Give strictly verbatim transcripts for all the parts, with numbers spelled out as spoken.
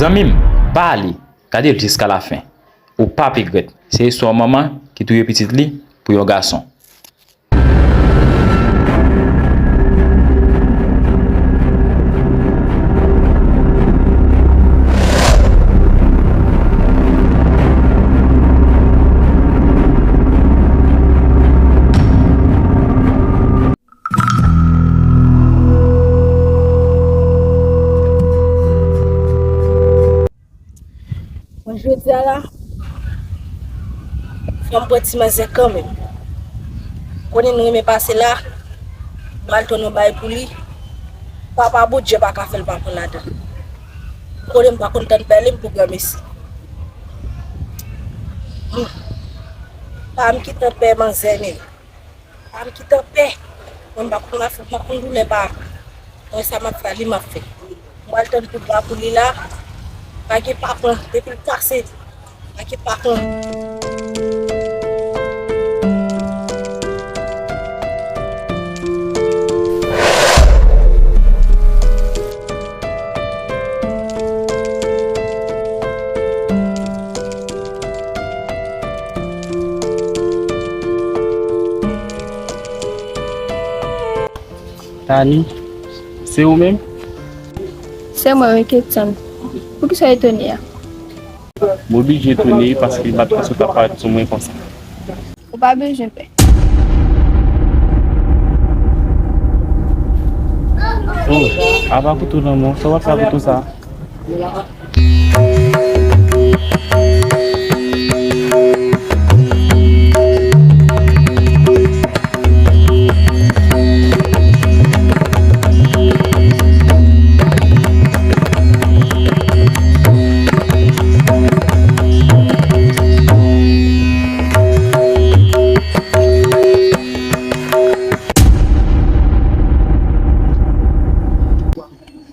Zanmi m, pa ale, gade l jiska lafen. Ou p ap regrèt. Se istwa yon manman ki touye pitit li pou yon gason. Bon, jodi a la, fò m pran ti manzè kanmenm. Konnen nou renmen pase la, m al tann yon bagay pou li. Papa Bondye pa ka fè l pa pran ladan. Konnen m pa konn tann pè li, m pou granmesi. Hmm. Pa m ki tann pè manzè, men. Pa m ki tann pè. Mwen, m pa konn afè, m pa konn doulè pa. Mwen, sa m ap fè, li m ap fè. Mwen al tann poud la pou li la. Pa gen pa pran. Depi l kase, pa gen pa pran. Tani, se ou menm? Se mwen wi, Ketsan. Poukisa w etone a? M oblije etone wi, paske m pa t panse w t ap parèt sou mwen konsa. Ou pa bezwen pè. Oh, apa kouto nan men w? Sa w ap fè ak kouto sa a?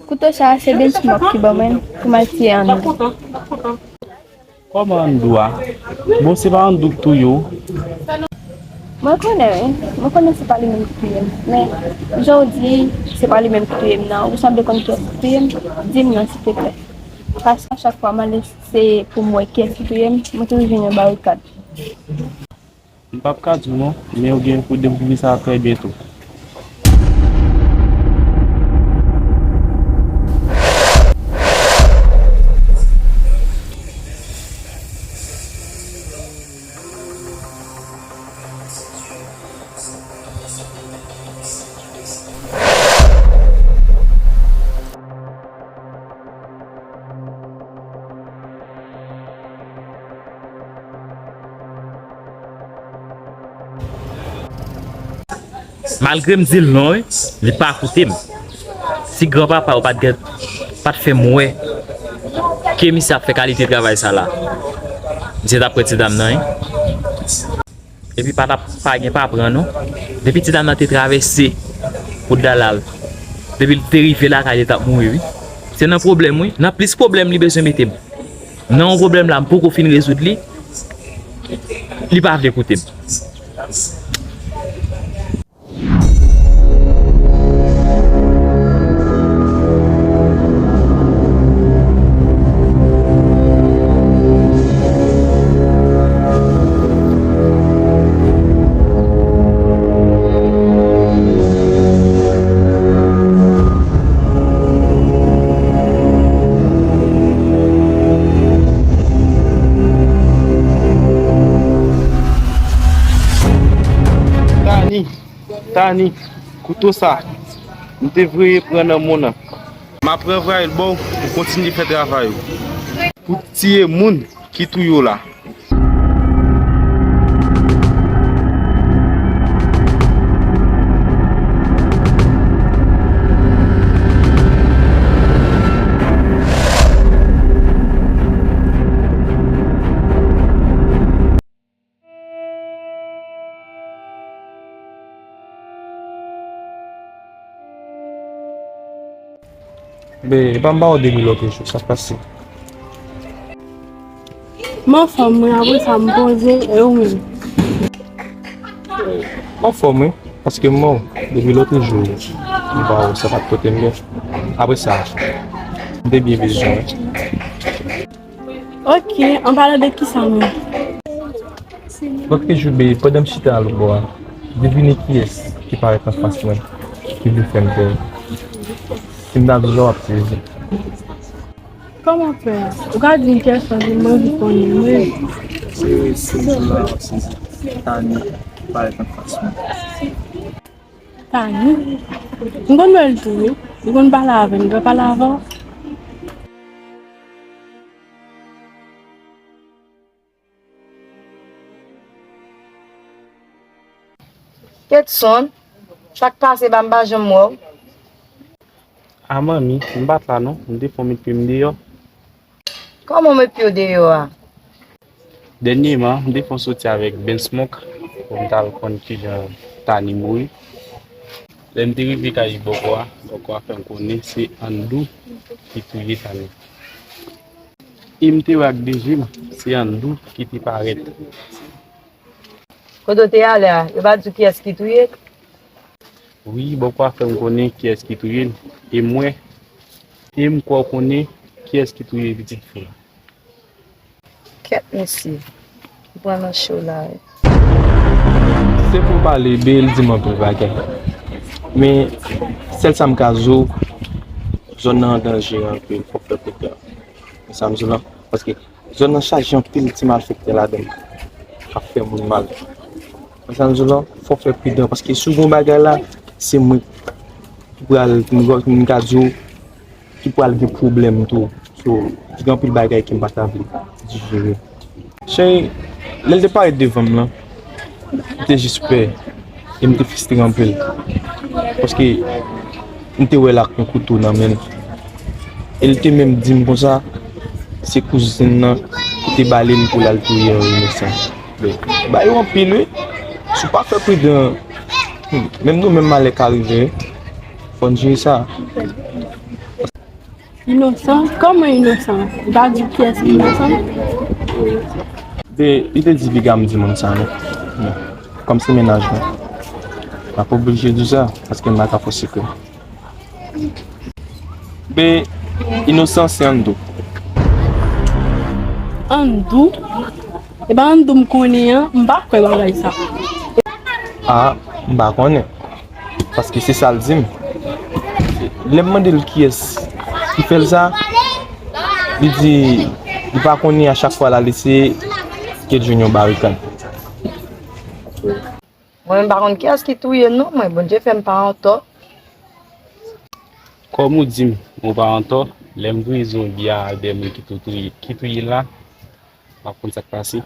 Kouto sa a se Benchmark ki ban mwen pou m al tiye Andou. Kòman Andou a? Bon, se pa Andou k touye w? Mwen konnen wi. Mwen konnen se pa li menm ki touye m. Men, jan w di se pa li menm ki touye m nan, ou sanble konn kiyès ki touye m? Di m non, silteplè. Paske a chak fwa m ale, se pou m wè kiyès ki touye m, mwen toujou jwenn yon barikad. M p ap ka di w non, men ou gen pou dekouvri sa trè byento. Malgre m di l non, wi, li pa koute m. Si granpapa yo pa t gen, pa t fè m wè ke misye ap fè kalite travay sa la, misye t ap pran ti dam nan, wi. Epi pa t ap, pa gen pa pran non. Depi ti dam nan te travèse wout Dalal, depi l te rive lakay li, li t ap mouri, wi. Se nan pwoblèm, wi. Nan plis pwoblèm li bezwen mete m. Nan yon pwoblèm la, m poko fin rezoud li, li pa vle koute m. Tani, Tani, kouto sa, m te vle pran nan men w nan. M ap ranvwaye l ba w pou kontinye fè travay ou. Pou tiye moun ki touye w la. Be, e pa m ba w de mil lòt jou, sa k pase? M anfòm, mwen, apre sa, m poze, e ou menm? M anfòm, wi, paske m ba w de mil lòt jou, m ba w, sa pa t pote m byen. Apre sa, m te byen bezwen w. Ok, an palan de kisa menm? Lòt jou, be, pandan m chita lòtbò a, devine kiyès ki parèt anfas mwen, ki vle fè m pè. Si m ta di w, w ap sezi. Kòman fè? Ou ka di m kiyès la, mwen anvi konnen, wi. Se, se jou la, w ap sezi. Tani ki parèt anfas mwen. Tani? M konn wè l tou, wi. M konn pale avè l, m dwe pale avè w. Ketson, sa k pase ba m pa janm wè w? A manmi, m pa t la non, m te fon met pye m deyò. Kòman w met pye w deyò a? Dènyèman, m te fon soti avèk Ben Smoke pou m t al konn kijan Tani mouri. Lè m te rive kay bòkò a, bòkò a fè m konnen se Andou ki touye Tani. E m te wè ak de je m, se Andou ki te parèt. Kote w te ale a, yo pa di w kiyès ki touye l? Wi, bòkò a fè m konnen kiyès ki touye l. E m wè, e m kwè w konnen kiyès ki touye pitit fi w la. Kèt mesye, ou pran nan cho la wi. Se pou pale, be l di m anpil bagay. Men, sèl sa m ka di w, zòn nan an danje anpil, fòk fè pridan. Men sa m di w lan, paske zòn nan chaje anpil ti malfektè ladan l k ap fè moun mal. Men sa m di w lan, fòk fè pridan, paske si w gen yon bagay la, se mwen ki pral, m ka di w, ki pral gen pwoblèm tou. So, gen anpil bagay ke m pa ta vle dijere. Cheri, lè l te parèt devan m lan, m te jis pè e m te fristre anpil. Paske m te wè l ak yon kouto nan men l. E l te menm di m konsa, se kouzin nan ki te bale l pou l al touye yon inosan. Bay yo anpil, wi. Si w pa fè pridan, hmm, menm nou menm malè ka rive, wi. Fò n jere sa. Inosan? Kòman inosan? Ou pa di kiyès ki inosan? Be, li te di piga m di moun sa non. Kòm se mennaj mwen, m ap oblije di w sa, paske m pa ka fè w sekrè. Be, inosan se Andou. Andou? E pa Andou m konnen an, m pa kwè bagay sa. A, m pa konnen. Paske se sa l di m. Lè m mande l kiyès ki fè l sa, li di li pa konnen, a chak fwa l al eseye, ke l jwenn yon barikad. Mwen menm pa konn kiyès ki touye l non, mwen, Bondye fè m pa antò. Kòm ou di m ou pa antò, lè m voye zonbi a al dèyè moun ki tou touye, ki touye l la, m ap konn sa k pase.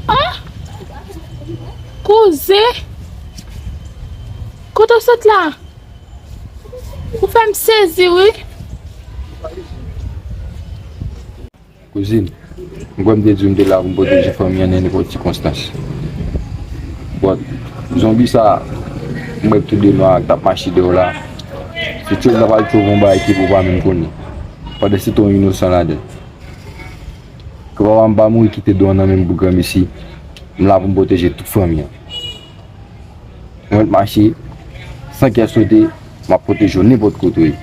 Ah! Kouzen! Kote w sot la? Ou fè m sezi, wi. Kouzin, m kwè m te di w m te la pou m pwoteje fanmi an nan nenpòt sikonstans. But, zonbi sa a, m wè l tou de nwa k t ap mache dèyè w la. Se tchòl nan pral twouve yon bagay ke pou w pa menm konnen. Pandansetan, yon inosan ladan l. Ke papa m pa mouri kite do an nan men m pou granmesi, m la pou m pwoteje tout fanmi an. Mwen mèt mache san kè sote, m ap pwoteje w nenpòt kote w ye.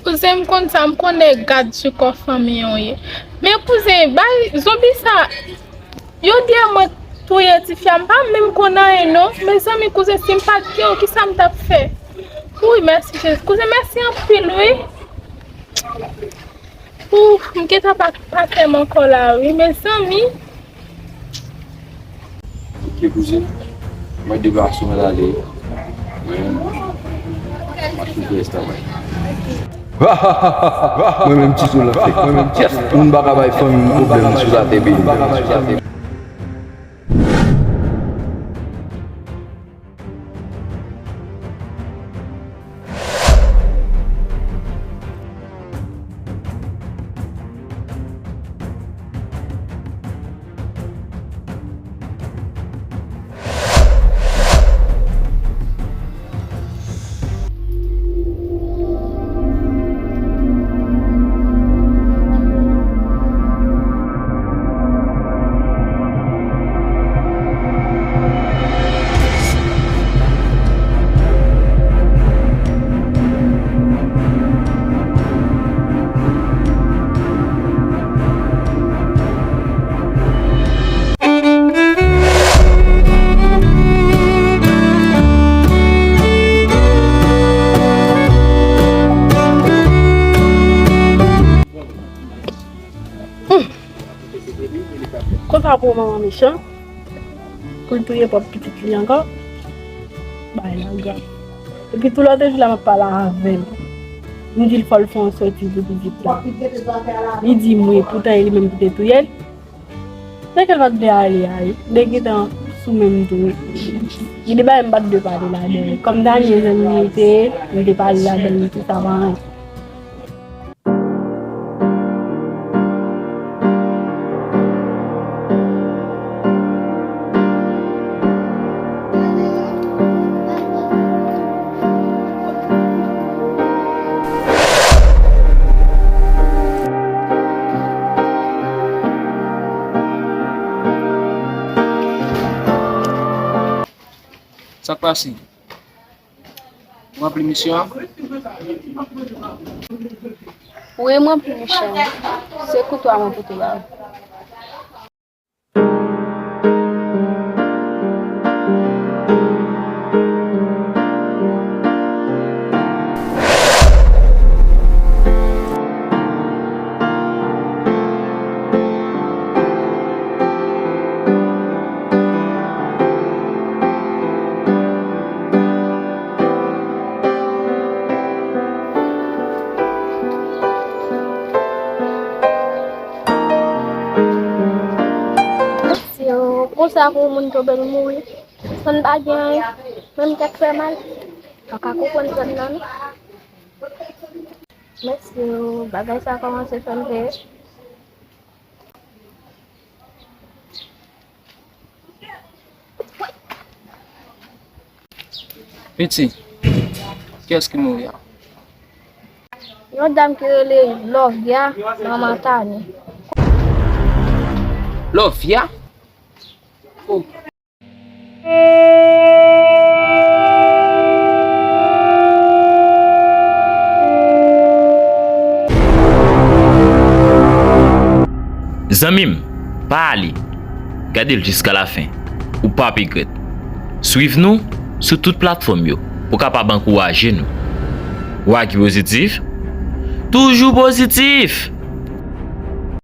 Kouzen, m konn sa, m konnen gad sou kò fanmi an w ye. Men kouzen, bay zonbi sa, yo di mwen touye tifi a, m pa menm konn anyen non. Mezanmi, kouzen, si m pa t gen w, kisa m t ap fè? Wi, mèsi Jezi. Kouzen, mèsi anpil wi. Ouf, m gentan pa, pa fè m ankò la wi, mezanmi. Ok, kouzen. Mwen deplase, mwen ale. Mwen, m ap sou fè estan mwen. Mwen menm ti sou lan fèk. Mwen menm ti sou lan fèk. Moun pa ka bay fanmi m pwoblèm sou latè beni. Konsa pou manman mechan, pou l touye pwòp pitit li ankò, bagay la grav. Epi tou lòt jou la m ap pale avè l. M di l fò l fè yon sòti pou pitit la. Li di m wi, poutan e li menm ki te touye l. Nan kèl pa t vle ale a wi, li gentan sou men m tou wi. Gen de bagay m pa t vle pale ladan l. Kòm Dani e zanmi m li te ye, m te pale ladan l tou, sa pa anyen. Sa k pase? Ou ranpli misyon an? Wi, m ranpli misyon an. Se kouto a mwen pote ba ou. Yo, konsa pou moun tonbe l mouri. San pa gen anyen, menm tèt fè mal. Pa ka konprann zòn nan non. Mèsi yo, bagay sa kòmanse fè m pè. Piti, kiyès ki mouri a? Yon dam ki rele Lovia, manman Tani. Lovia? Oh. Zanmi m, pa ale. Gade l jiska lafen. Ou p ap regrèt. Swiv nou sou tout platfòm yo pou w kapab ankouraje nou. Wagi Pozitif, toujou pozitif!